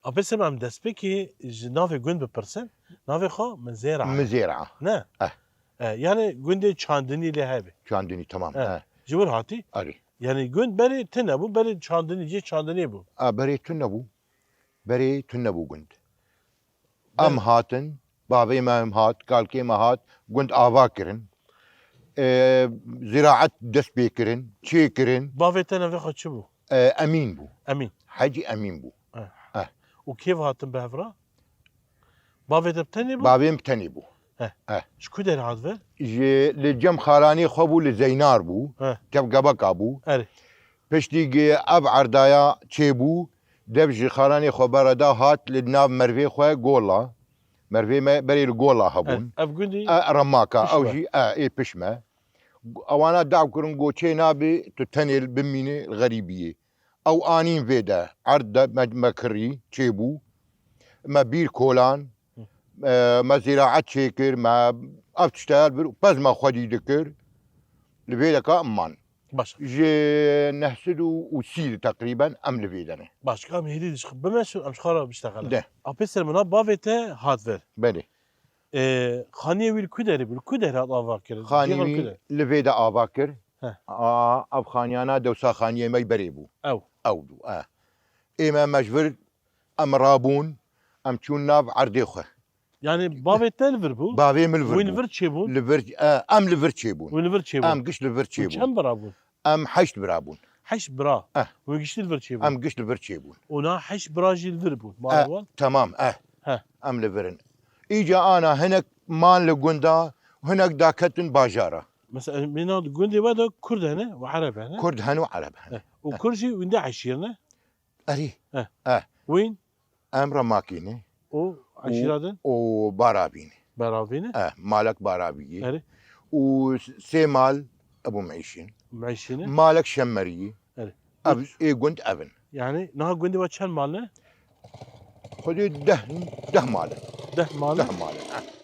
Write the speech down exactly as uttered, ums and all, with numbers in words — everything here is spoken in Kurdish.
Apê Sirma, em destpêkê ji navê gund bipirsin. Navê xwe Mizêra. Mizêra. Ne? Eh. E, yani gundê çandinî lê hebe. Çandinî, tamam. E, eh. Ji wir hatî? Arî. Yani gund berê tune bû, berê çandinî, cê çandinî bû. A, berê tune bû. Berê tune bû gund. Em hatin, bavê me hem hat, kalkê me hat, gund ava kirin. E, ziraet dest pê kirin, çê kirin. Bavê te navê xwe çi bû? E, Emîn bû. Emîn. Hecî Emîn bû. Eh. Eh. Û kê ve hatin bi hev re? Bavê te bi tenê bû? Bavê min bi tenê bû. Eh. Eh. Ji ku derê hat vir? Ji, li cem xalanê xwe bû, li Zeynar bû. Eh. Tev Gebeka bû. Erê. Piştî gi ev erdaya çêbû, dev ji xalanê xwe bereda hat li nav mervê xwe Gola. Mervê me berê li Gola hebûn. Ev, ev gundî E, Remaka, ew Pişme. Jî, e, ê Pişme. Ewana daw kirin, got, "Çê nabê, tu tenê bimînî li xerîbiyê." Ew anîn vê de, erd de me, me kirî, çêbû. Me bîr kolan, Hı. e, me ziraet çêkir, me ev tişteya li vir, pez me xwedî dikir. Li vê deka em man. Baş. Ji neh sed û sî teqrîben em li vê de ne. Baş, em hêdî dişxin. Bime şu, em ji xwe re biştexile. De. Apê Sirma, bavê te hat vir. Belê. Ê, xaniyê wî li ku derê bû? Li ku derê hat ava kirin? Xaniyê Cihê wî ku derê? Li vê de ava kir. He. A, ev xaniyana dewsa xaniyê me berê bû. Ew. Ew bû, e. Ê me, me ji vir, em rabûn, em çûn nav erdê xwe. Yani bavê te li vir bû? Bavê min li vir Wî li bû. vir çêbûn? Li vir, e, em li vir çêbûn. Wî li vir çêbûn? Em giş li vir Wî çêbûn. çend bira bûn? Em heşt bira bûn. Heşt bira? Eh. Wî giştî li vir çêbûn? Em giş li vir çêbûn. Û na heşt bira jî li vir bûn. Eh, mala wan? Tamam, eh. He. Em li vir in. Îca ana hinek man li gunda, hinek daketin bajara. Mesela, mîna gundê we de Kurd hene û Ereb hene? Kurd hene û Ereb hene. Eh. Û Eh. Kurd jî wînde eşîr ne? Erî. Eh. Eh. Wîn? Em Remakî ne. Û Û, eşîra din? û Baravî ne. Baravî ne? Eh, Malek Baravî ye. Erê. Û sê mal Ebu Meîşîn. Meîşî ne? Malek Şemmerî ye. Erê. Ev, ê gund ev in. Yani, niha gundê we çend mal ne? Xwedê deh, deh mal in. Deh mal ne? Deh mal in, eh.